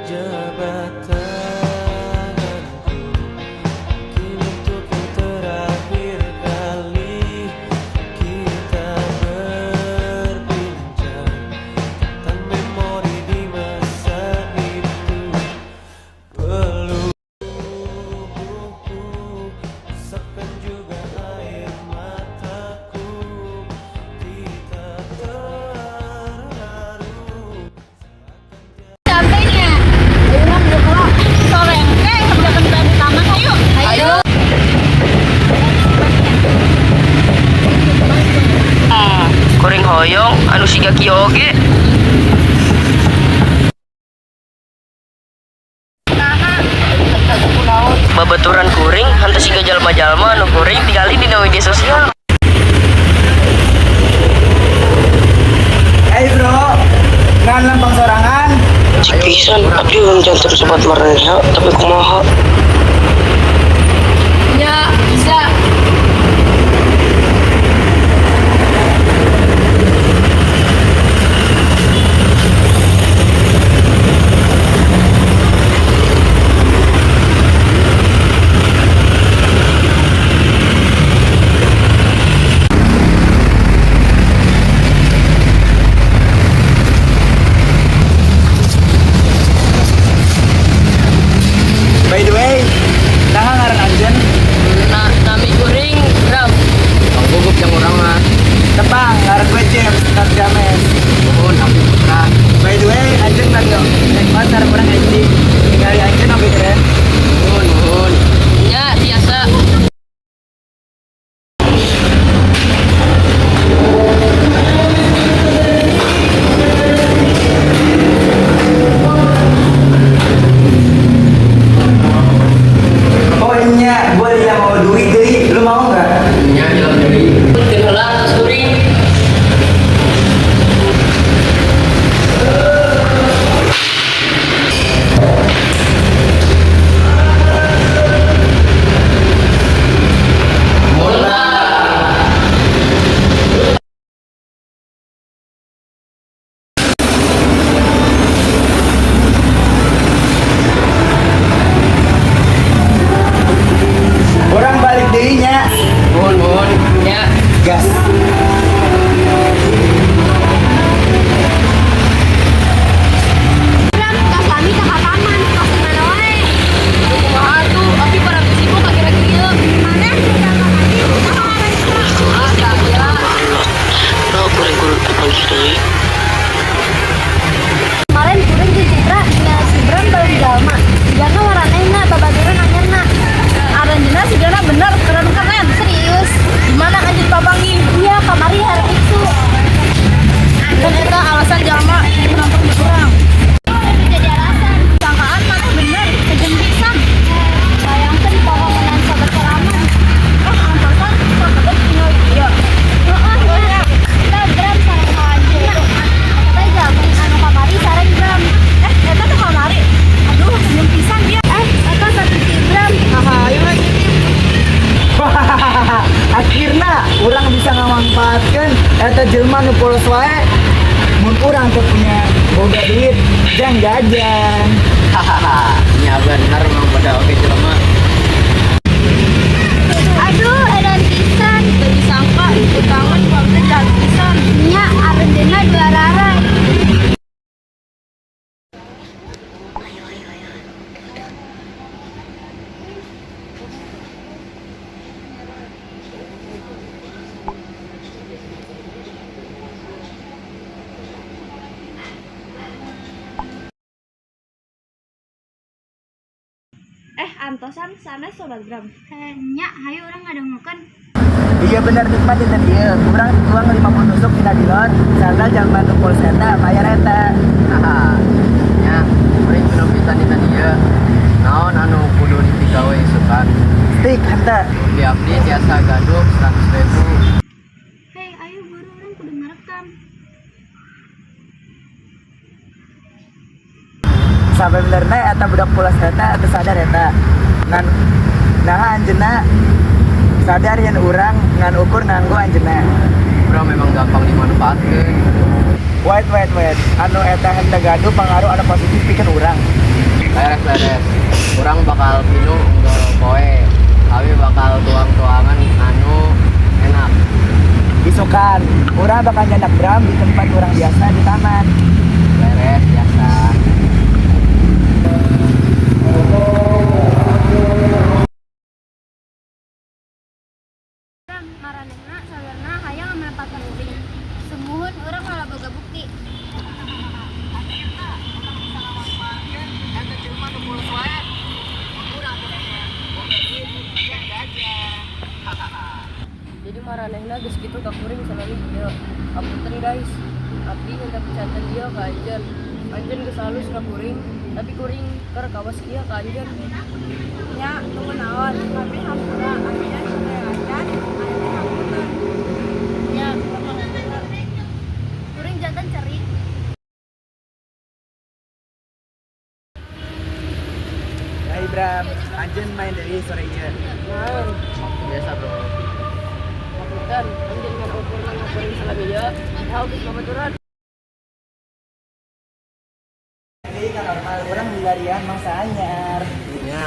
Jabat tanganku. Mungkin untuk yang terakhir kali kita berbincang tentang memori di masa itu. Peluk tubuhku, usapkan juga air mataku. Kita terharu. Sampainya. Urang udah sore engke kerjakan PR utama, ayo. Ayo. Kuring hoyong anu siga kieu oge. Babaturan kuring henteu siga jalma-jalma anu kuring tingali dina media sosial. Hey bro, ngan lempang sorangan. Cik pisan, abdi hoyong janten sobat maranehna, tapi kumaha? Ya, bisa. By the way, nah ngaran anjeun? Nah, nami kuring Bram. Bang gugup yang urang mah. Tepang, ngaran gue James, tas James. Nuhun, abdi Putra. By the way, anjeun kan naik pasar kurang anjing. Tinggali anjeun oke keren. Nuhun, nuhun. Ya, biasa. Oh iya, gue dia mau duit deui, lu mau nggak? Nya jalan deui. Keun heula atas kuring. Urang balik deui nya. Nuhun, nuhun. Ya. Gas. Bram, tos lami ka taman, tos di mana wae? Kumaha tuh, abdi paranti sibuk akhir-akhir ieu. Mana cerita ka abdi, saha ngaran Citra? Ah, ya. Nah, kuring kudu panggih deui. Kemarin kuring jeung Citra nya si Bram bareng jalma. Sigana waranehna babaturan anyarna. Aranjeuna sigana bener keren-keren. Serius? Gimana anjeun papanggih? Iya, kamari hari itu. Dan eta alasan jalma nonton di urang. Itu jadi alasan. Sangkaan maneh bener, kejem pisan. Bayangkeun poho menang sobat salaman. Oh, antosan sakedep tinggal ieu. Heeh, nya. Kita Bram sareng anjeunna. Eta teh jalma anu kamari sareng Bram. Eh, eta tuh kamari. Aduh, senyum pisan dia. Eh, eta satu si Bram. Haha, ayo lagi. Akhirnya urang bisa ngamanfaatkan eta jelema nu polos wae. Mun urang teu punya boga duit, jang jajan. Hahaha. Nya bener mang pada oge jelema. Aduh, edan pisan. Teu disangka utangan bagus jahat pisan. Nya aranjeunna dua rarai. Eh, antosan sanes sobat Bram. Nya, hayu urang ngadangukeun. Iya bener nikmat itu dia. Urang tuang 50 tusuk tina dilot, sandal jalma nu polos eta bayar eta. Haha. Nya, kuring kudu pisan dina dieu. Naon anu kudu dipigawe isukan? Stick henteu. Di abdi tiasa gaduh 100.000. Hei, ayo buru urang kudu ngarekam. Sampai benerna eta budak polos eta teu sadar eta. Ngan nah anjeunna sadar yen urang ngan ukur nganggo anjeunna. Bro memang gampang dimanfaatkeun. Wait, wait, wait. Anu eta henteu gaduh pengaruh anu positif pikeun urang. Beres beres. Urang bakal pinuh unggal poe. Kami bakal tuang-tuangan anu enak. Isukan, urang bakal nyandak Bram di tempat urang biasa di taman. Beres biasa. Bram, maranehna sabenerna hayang ngamanfaatkeun uring. Sumuhun urang malah boga bukti. Jadi maranehna geus kitu ka kuring salami ieu. Apunten guys, abdi hendak canten ieu ka anjeun. Anjeun geus halus ka kuring, tapi kuring keur kawas kieu ka anjeun. Nya, tunggu naon, kami hampura, abdi sampai acan, aya hapunten. Ya, hampura. Kuring jantan cerik. Hai Bram, anjeun main deui sore ieu. Naon? Waktu biasa, bro. Apunten, anjeun ngan ukur ka kuring salami ieu. Ya geus babaturan. Jadi kan normal, urang milarian mangsa anyar. Nya.